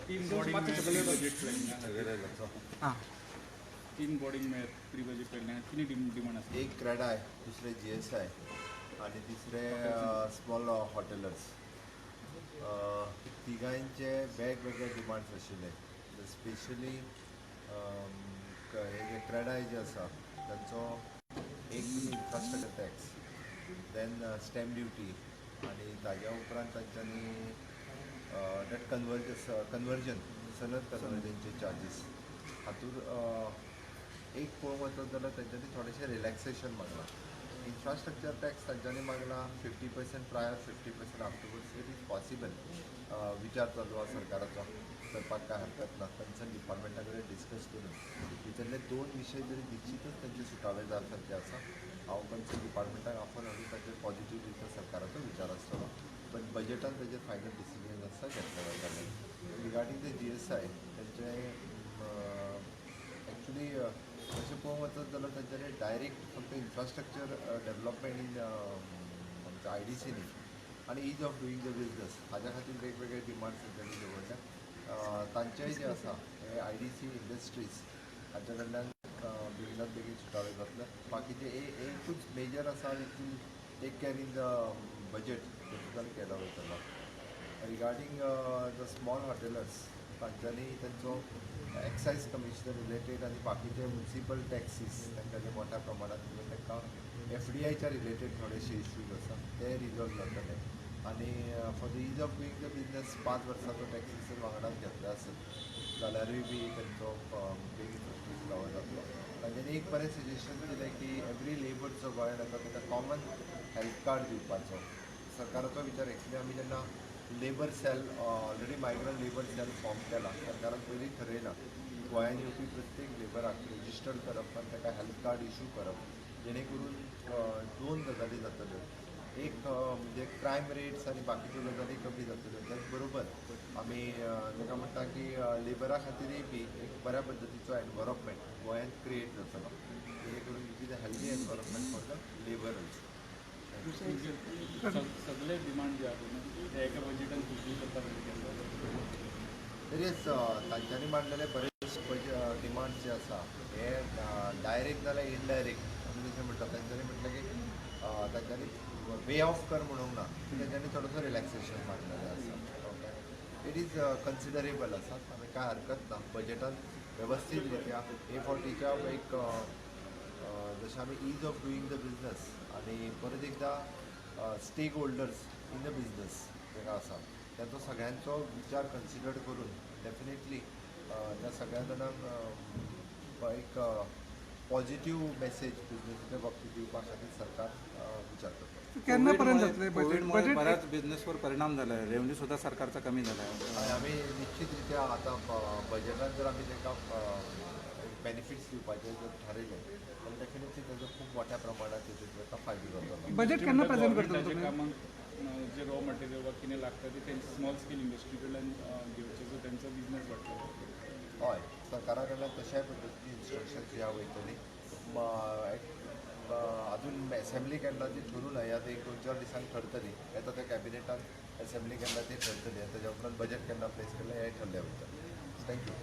तीन बॉडींक मेळत budget planning. हां. तीन बॉडींक मेळत प्री बजेट प्लॅनिंग, कितें डिमांड आसा? एक क्रेडाय, दुसरे जीएसआय आणि तिसरे स्मॉल हॉटेलर्स. तिगांचे वेगवेगळे डिमांड्स आशिल्ले. स्पेशली हे जे क्रेडाय जे आसा, तांचो एक infrastructure tax, then stamp duty आणि ताज्या उपरांत तांच्यांनी that conversion, सनद कन्वर्जनचे चार्जीस. हातूंत एक पळोवंक वचत जाल्यार तांच्यांनी थोडेशें रिलॅक्सेशन मागलां. इन्फ्रास्ट्रक्चर टॅक्स तांच्यांनी मागला 50% prior, 50% afterwards. It is possible, विचार चालू आसा सरकाराचो, करपाक कांय हरकत ना. कन्सर्न डिपार्टमेंटा कडेन डिस्कस करून भितरले दोन विशय जरी निश्चितच तांचे सुटावे जावं सारके आसा. हांव कन्सर्न डिपार्टमेंटाक आफोवन हाडून ताचेर पॉझिटीव रित्या सरकाराचो विचार आसतलो, बट बजेटान ताजेर फायनल डिसिजन आसा घेतले वताले. रिगार्डींग the GSI, तांचे एक्चुली तशें पळोवंक वचत जाल्यार तांच्यांनी डायरेक्ट फक्त इन्फ्रास्ट्रक्चर डेवलपमेंट इन आमच्या आयडीसी न्ही आनी ease of doing the business हाज्या खातीर वेगवेगळे डिमांड्स तांच्यांनी दवरल्या. तांचेय जे आसा हे आयडीसी इंडस्ट्रीज हाच्या कडल्यान बेगिनात बेगीन सुटावे जातले. बाकीचे एकूच मेजर आसा, it will take care in the budget जाल्यार केलो वयतलो. रिगार्डींग the small hoteliers, तांच्यांनी तांचो एक्सायज कमिशनर रिलेटेड आनी बाकीचे म्युनिसिपल टॅक्सीस तांकां जे मोठ्या प्रमाणात किंवा तांकां एफडीआयच्या रिलेटेड थोडेशे इश्यूज आसा, ते रिजॉल्व जातले. आनी for the ease of doing the business 5 वर्साचो टॅक्सीस जर वांगडाच घेतले आसत जाल्यारूय बी तांचो बेगीन प्रश्न सुटावो जातलो. तांच्यांनी एक बरें सजेशन दिलें की एवरी लेबर जो गोंयांत येता ताका कॉमन हेल्थ कार्ड दिवपाचो सरकाराचो विचार. एक्चुली आमी जेन्ना labour cell, already migrant labour cell form केला, सरकारान पयलीं ठरयलां की गोंयांत येवपी प्रत्येक लेबराक रजिस्टर्ड करप आनी ताका हेल्थ कार्ड इशू करप, जेणे करून दोन गजाली जातल्यो. एक म्हणजे क्रायम रेट्स आनी बाकीच्यो गजाली कमी जातल्यो. त्याच बरोबर आमी ताका म्हणटा की लेबरा खातीरय बी एक बऱ्या पद्दतीचो एनवायरमेंट गोंयांत क्रिएट जातलो, जेणे करून it is a healthy environment for the labour also. सगळे डिमांड जे आसा न्हू, ते एका बजेटान फुलफील करपा सारके आसा? तरी तांच्यांनी मांडलेले बरेच डिमांड्स जे आसा हे डायरेक्ट जाल्यार इनडायरेक्ट आमी जशें म्हणटा, तांच्यांनी म्हटलें की तांच्यांनी वे ऑफ कर म्हणूंक ना, तांच्यांनी थोडोसो रिलॅक्सेशन मागलेलें आसा. ओके, it is कन्सिडरेबल आसा. आमी कांय हरकत ना, बजेटान वेवस्थीत रित्या हे फावटीच्या एक जशें आमी ease of doing the business आनी परत एकदां stake holders in the business ताका आसा, तांचो सगळ्यांचो विचार कन्सिडर करून डेफिनेटली त्या सगळ्या जाणांक एक पॉझिटीव मेसेज बिझनेसीच्या बाबतीत दिवपा खातीर सरकार विचार करता. केन्ना पर्यंत जातले बजेट? कोविडमुळे बजेट बऱ्याच बिझनेसवर परिणाम झाला आहे, रेव्हन्यू सुद्धा सरकारचा कमी झाला आहे. आनी आमी निश्चित रित्या आतां बजेटान जर आमी तांकां बेनिफिट्स दिवपाचे जर ठरयलें जाल्यार डेफिनेटली ताजो खूब मोठ्या प्रमाणात तेजो ताका फायदो जातलो. बजेट केन्ना प्रेझेंट करतले गव्हर्मेंटाच्या तुमी? कामाक जे रॉ मटेरियल वा कितें लागता ते तेंचे स्मॉल स्केल इंडस्ट्री कडल्यान घेवचें, सो तेंचो बिजनेस वाडटलो. हय, सरकारा कडल्यान तशाय पद्दतीची इन्स्ट्रक्शन्स ह्या वयतली. अजून एसेंब्ली केन्ना ती ठरूं ना. ह्या एक दोन चार दिसांक ठरतली. येता त्या कॅबिनेटान एसेंब्ली केन्ना ती ठरतली आनी ताज्या उपरांत बजेट केन्ना प्लेस केलें हें ठरलें वयता. Thank you.